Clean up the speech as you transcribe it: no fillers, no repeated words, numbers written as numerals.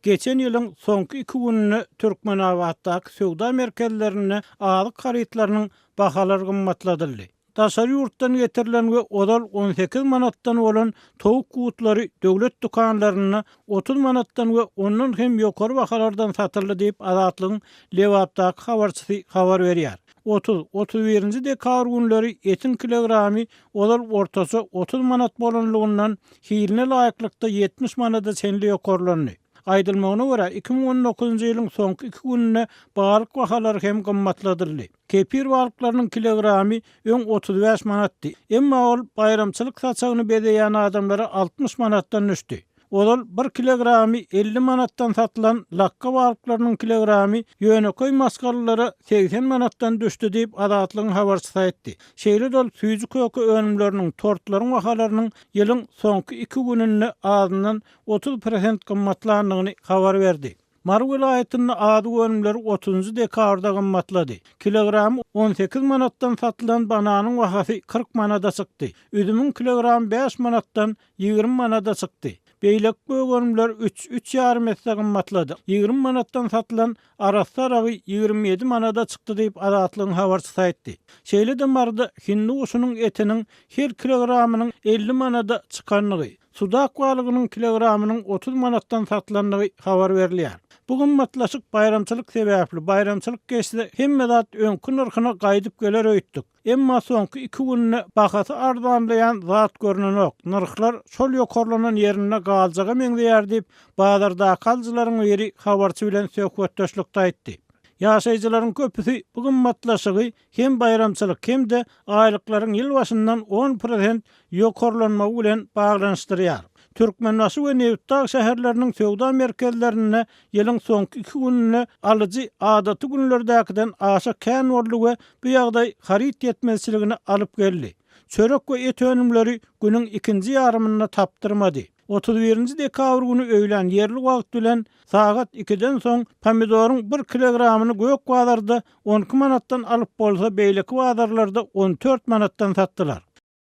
Geçen ýylyň soňky iki gününde Türkmenabatdaky söwda merkezlerinde azyk harytlarynyň bahalary gymmatladyldy. Daşary ýurtdan getirilen we ozal 18 manatdan bolan towuk gutlary döwlet dükanlarynda 30 manatdan we ondan hem ýokary bahalardan satyldy diýip, Azatlygyň Lebapdaky habarçysy habar berýär. Otuz, 31-nji dekabr günleri etiň kilogramy ozal ortaça 30 manat bolanlygyndan hiline laýyklykda 70 manada çenli ýokarlandy. Aýdylmagyna görä, 2019-njy ýylyň soňky iki gününde balyk bahalary hem gymmatladyldy. Kepir balyklarynyň kilogramy öň 35 manatdy. Emma ol baýramçylyk saçagyny bezeýän adamlara 60 manatdan düşdi. Ozal bir kilogramy 50 manatdan satylan lakga balyklarynyň kilogramy ýönekeý maşgalalara 80 manatdan düşdi diýip, Azatlygyň habarçysy aýtdy. Şeýle-de ol süýji-köke önümleriniň, tortlaryň bahalarynyň ýylyň soňky iki gününde azyndan 30 prosent gymmatlandygyny habar berdi. Mary welaýatynda azyk önümleri otuzynjy dekabrda gymmatlady. Kilogramy 18 manatdan satylan bananyň bahasy 40 manada çykdy. Üzümiň kilogramy bäş manatdan 20 manada çykdy. Beýleki gök önümler üç, üç ýarym esse gymmatlady. 20 manatdan satylan arassa aragy 27 manada çykdy diýip, Azatlygyň habarçysy aýtdy. Şeýle-de Maryda hindi guşunyň etiniň her kilogramynyň 50 manada çykandygy, Sudak balygynyň kilogramynyň 30 manatdan satylandygy habar berilýär. Bu gymmatlaşyk baýramçylyk sebäpli, baýramçylyk geçse hemme zat öňki nyrhyna gaýdyp geler öýtdük. Emma soňky iki günde bahasy arzanlaýan zat görnenok, nyrhlar şol ýokarlanan ýerinde galjaga meňzeýär diýip, bazardaky alyjylaryň biri habarçy bilen söhbetdeşlikde aýtdy. Ýaşaýjylaryň köpüsi bu gymmatlaşygy hem baýramçylyk hem-de aýlyklaryň ýyl başyndan 10 prosent ýokarlanmagy bilen baglanyşdyrýar. Türkmenbaşy we Nebitdag şäherleriniň söwda merkezlerinde ýylyň soňky iki gününde alyjy adaty günlerdäkiden aşa kän boldy we bu ýagdaý haryt ýetmezçiligine alyp geldi. Çörek we et önümleri günüň ikinji ýarymynda tapdyrmady. 31-nji dekabr güni öýlän ýerli wagt bilen sagat ikiden soň pomidoryň bir kilogramyny gök bazarda 12 manatdan alyp bolsa, beýleki bazarlarda 14 manatdan satdylar.